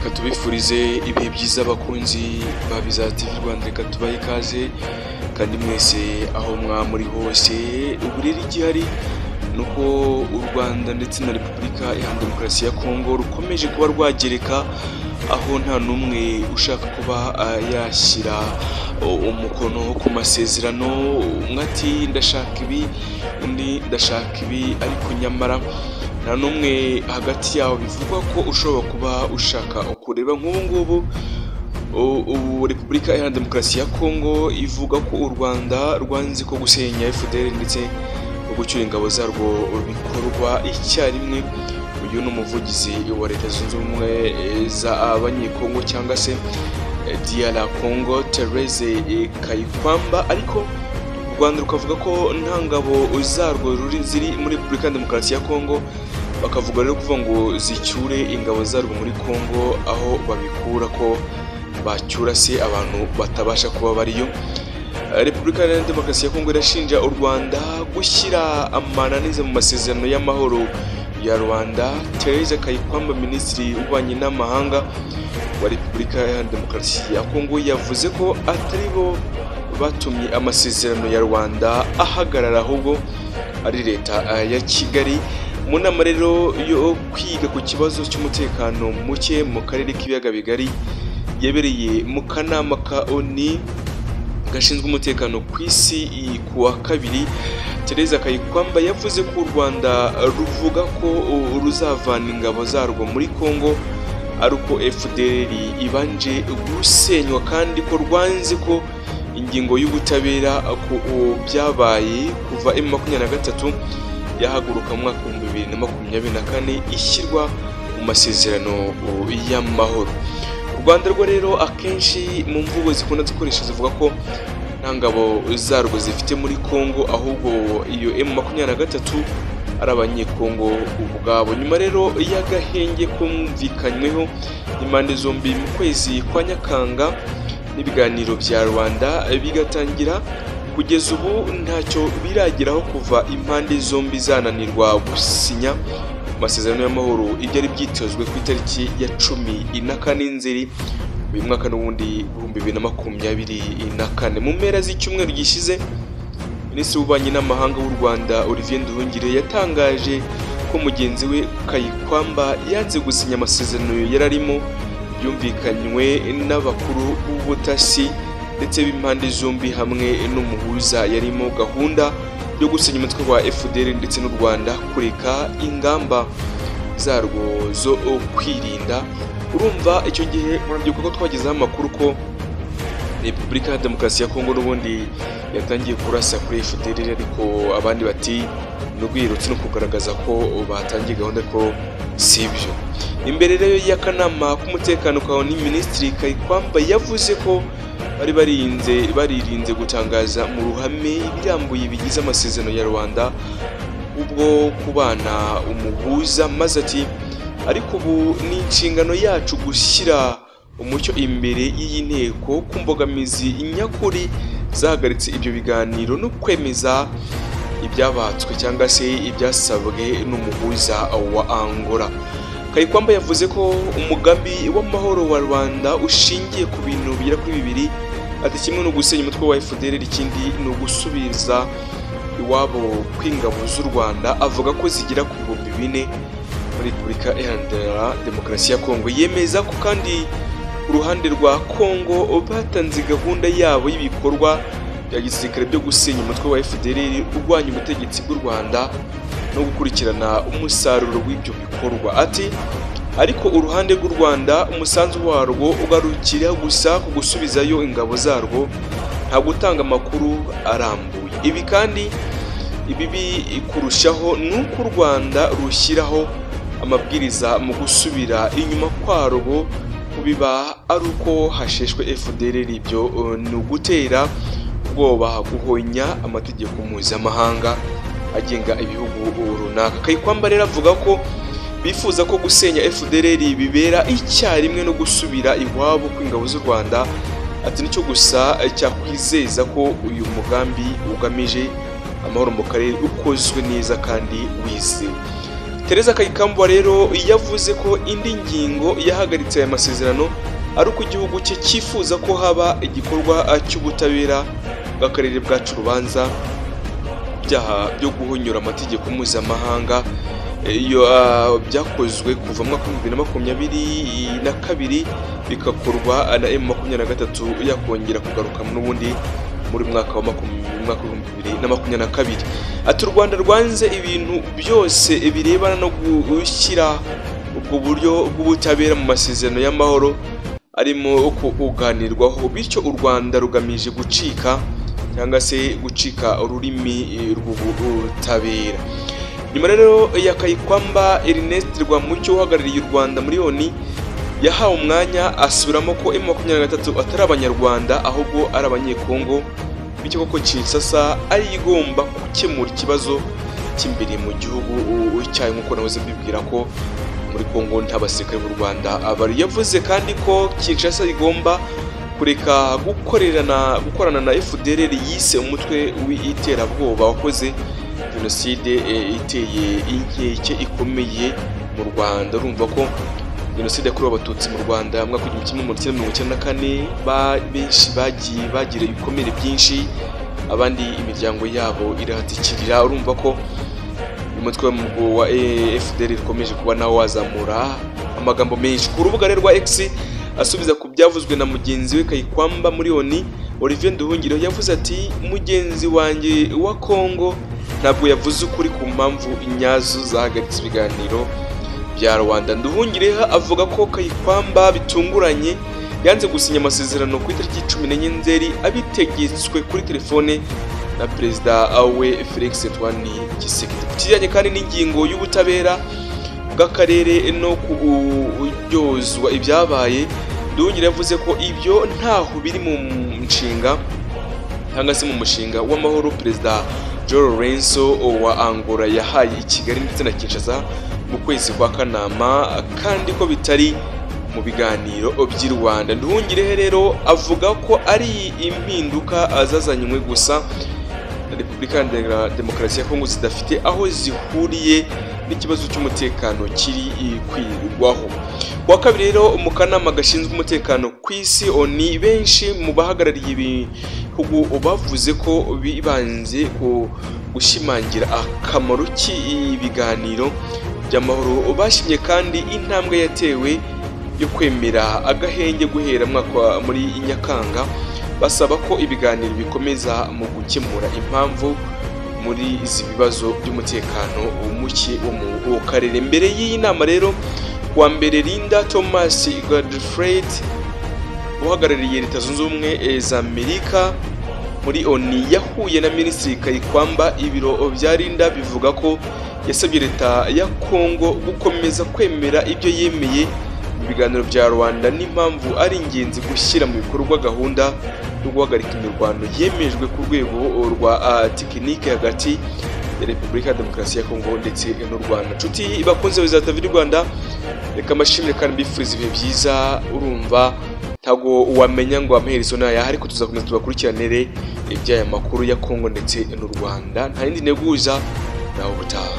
Reka tubifurize ibihe byiza abakunzi ba Biza TV Rwanda, reka tubahe ikaze kandi mwese aho muri hose. Ubu rero igihari ni uko u Rwanda ndetse na Repubulika Iharanira Demokarasi ya Kongo rukomeje kuba rwagereka, aho nta n'umwe ushaka kuba yashyira umukono ku masezerano. Umwe ati ndashaka ibi, undi ndashaka ibi, ariko nyamara nta n'umwe hagati yabo bivugwa ko ushobora kuba ushaka kureba. Nk'ubu ngubu ubu Repubulika Iharanira Demokarasi ya Kongo ivuga ko u Rwanda rwanze ko gusenya FDLR ndetse no gucyura ingabo zarwo bikorwa icyarimwe. Uyu ni umuvugizi wa Leta Zunze Ubumwe z'Abanyekongo cyangwa se DR Congo, Therese Kayikwamba. Ariko u Rwanda rukavuga ko nta ngabo zarwo ziri muri Repubulika ya Demokarasi ya Kongo, bakavuga rero kuvuga ngo zicyure ingabo zarwo muri Kongo, aho babikura ko bacyura se abantu batabasha kuba bariyo. Repubulika ya Demokarasi ya Kongo irashinja u Rwanda gushyira amananiza mu masezerano y'amahoro ya Rwanda. Therese Kayikwamba, Minisitiri w'Ububanyi n'Amahanga wa Repubulika ya Demokarasi ya Kongo, yavuze ko atari bo batumye amasezerano ya Rwanda ahagarara, ahubwo ari leta ya Kigali. Mu nama rero yo kwiga ku kibazo cy'umutekano muke mu karere k'ibiyaga bigari yabereye mu kanama ka ONU gashinzwe umutekano ku isi ku wa kabiri, Therese Kayikwamba yavuze ko u Rwanda ruvuga ko ruzavana ingabo zarwo muri Kongo ari uko FDLR ibanje gusenywa, kandi ko rwanze ko ingingo y'ubutabera ku byabaye kuva M23 yahaguruka mu mwaka 2024 ishyirwa mu masezerano y'amahoro. U Rwanda rwo rero akenshi mu mvugo zikunda gukoresha zivuga ko nta ngabo zarwo zifite muri Kongo, ahubwo iyo M23 ari abanyekongo ubwabo. Nyuma rero y'agahenge kumvikanyweho impande zombi mu kwezi kwa Nyakanga n'ibiganiro bya Rwanda bigatangira, kugeza ubu ntacyo birageraho kuva impande zombi zananirwa gusinya amasezerano y'amahoro ibyari byitezwe ku itariki ya 14 Nzeri uyu mwaka n'ubundi 2024. Mu mpera z'icyumweru gishize, Minisitiri w'Ububanyi n'Amahanga w'u Rwanda Olivier Nduhungire yatangaje ko mugenzi we Kayikwamba yanze gusinya amasezerano yari arimo byumvikanywe n'abakuru b'ubutasi ndetse b'impande zombi hamwe n'umuhuza yarimo gahunda yo gusenya umutwe wa FDLR ndetse n'u Rwanda kureka ingamba zarwo zo kwirinda. Urumva icyo gihe murabyibuka ko twagezeho amakuru ko Repubulika ya Demokarasi ya Kongo n'ubundi yatangiye kurasa kuri FDLR, ariko abandi bati ni ubwirutsi no kugaragaza ko batangiye gahunda, ko si ibyo. Imbere rero y'akanama k'umutekano ka ONU, Minisitiri Kayikwamba yavuze ko bari baririnze gutangaza mu ruhame ibirambuye bigize amasezerano ya Rwanda ubwo kubana umuhuza, maze ati ariko ubu ni inshingano yacu gushyira umucyo imbere y'iyi nteko ku mbogamizi nyakuri zahagaritse ibyo biganiro no kwemeza ibyabatswe cyangwa se ibyasabwe n'umuhuza wa Angola. Kayikwamba yavuze ko umugambi w'amahoro wa Rwanda ushingiye ku bintu bigera kuri bibiri, ati kimwe ni ugusenya umutwe wa FDLR, ikindi ni ugusubiza iwabo kw'ingabo z'u Rwanda, avuga ko zigera ku 4000 muri Repubulika Iharanira Demokarasi ya Kongo. Yemeza ko kandi uruhande rwa Kongo batanze gahunda yabo y'ibikorwa bya gisirikare byo gusenya umutwe wa FDLR urwanya ubutegetsi bw'u Rwanda no gukurikirana umusaruro w'ibyo bikorwa. Ati ariko uruhande rw'u Rwanda umusanzu warwo ugarukira gusa ku gusubizayo ingabo zarwo, nta gutanga amakuru arambuye. Ibi kandi ibibi kurushaho ni uko u Rwanda rushyiraho amabwiriza mu gusubira inyuma kwarwo kubiba ari uko hasheshwe FDLR. Ibyo ni ugutera ubwoba, guhonya amategeko mpuzamahanga agenga ibihugu runaka. Kayikwamba rero avuga ko bifuza ko gusenya FDLR bibera icyarimwe no gusubira iwabo kw'ingabo z'u Rwanda, ati nicyo gusa cyakwizeza ko uyu mugambi ugamije amahoro mu karere ukozwe neza kandi wizewe. Teresa Kayikwamba rero yavuze ko indi ngingo yahagaritse aya masezerano ari uko igihugu cye cyifuza ko haba igikorwa cy'ubutabera bw'akarere bwacu urubanza byaha byo guhonyora amategeko mpuzamahanga iyo byakozwe kuva mu mwaka 2022 bikakorwa na M23 yakongera kugaruka n'ubundi muri mwaka wa 2022. Ati u Rwanda rwanze ibintu byose birebana no gushyira ubwo buryo bw'ubutabera mu masezerano y'amahoro arimo kuganirwaho, bityo u Rwanda rugamije gucika cyangwa se gucika ururimi rw'ubutabera. Nyuma rero ya Kayikwamba, Ernest Rwamucyo uhagarariye u Rwanda muri ONU yahawe umwanya asubiramo ko M23 atari abanyarwanda ahubwo ari abanyekongo, bityo koko Kinshasa ari igomba gukemura ikibazo cy'imbere mu gihugu cyayo, nk'uko nahoze mbibwira ko muri Kongo nta basirikare b'u Rwanda abari. Yavuze kandi ko Kinshasa igomba kureka gukorana na FDLR yise umutwe w'iterabwoba wakoze jenoside iteye inkeke ikomeye mu Rwanda. Urumva ko jenoside yakorewe abatutsi mu Rwanda mu mwaka 1994 benshi bagiye bagira ibikomere byinshi, abandi imiryango yabo irahatikirira. Urumva ko umutwe wa FDLR ukomeje kuba nawo wazamura amagambo menshi. Ku rubuga rwa X asubiza ku byavuzwe na mugenzi we Kayikwamba muri ONU, Olivier Nduhungirehe yavuze ati mugenzi wanjye wa Kongo ntabwo yavuze ukuri ku mpamvu nyazo zahagaritse ibiganiro bya Rwanda. Nduhungirehe avuga ko Kayikwamba bitunguranye yanze gusinya amasezerano ku itariki 14 Nzeri abitegetswe kuri telefone na perezida we Felix Antoine Tshisekedi. Ku kijyanye kandi n'ingingo y'ubutabera bw'akarere no kuryozwa ibyabaye, Nduhungirehe yavuze ko ibyo ntaho biri mu nshinga cyangwa se mu mushinga w'amahoro perezida João Lourenço wa Angola yahaye i Kigali ndetse na Kinshasa mu kwezi kwa Kanama, kandi ko bitari mu biganiro by'i Rwanda. Nduhungirehe rero avuga ko ari impinduka zazanywe gusa na Repubulika ya Demokarasi ya Kongo zidafite aho zihuriye n'ikibazo cy'umutekano kiri kwirwaho. Kuwa kabiri rero mu kanama gashinzwe umutekano ku isi ONU, benshi mu bahagarariye ibihugu bavuze ko bibanze ku gushimangira akamaro k'ibiganiro by'amahoro. Bashimye kandi intambwe yatewe yo kwemera agahenge guhera mwaka muri Nyakanga, basaba ko ibiganiro bikomeza mu gukemura impamvu muri izi bibazo by'umutekano muke wo mu karere. Mbere y'iyi nama rero kuwa mbere Linda Thomas Godfred uhagarariye Leta Zunze Ubumwe za Amerika muri ONU yahuye na Minisitiri Kayikwamba. Ibiro bya Linda bivuga ko yasabye leta ya Kongo gukomeza kwemera ibyo yemeye mu biganiro bya Rwanda n'impamvu ari ingenzi gushyira mu bikorwa gahunda yo guhagarika imirwano yemejwe ku rwego rwa tekinike hagati ya Repubulika ya Demokarasi ya Kongo ndetse n'u Rwanda. Nshuti bakunze Bizatv Rwanda, reka amashimire kandi mbifuriza ibihe byiza. Urumva ntago wamenya ngo amaherezo n'aya, ariko tuzakomeza tubakurikiranire iby'aya makuru ya Kongo ndetse n'u Rwanda. Nta yindi nteguza, nawe ubutaha.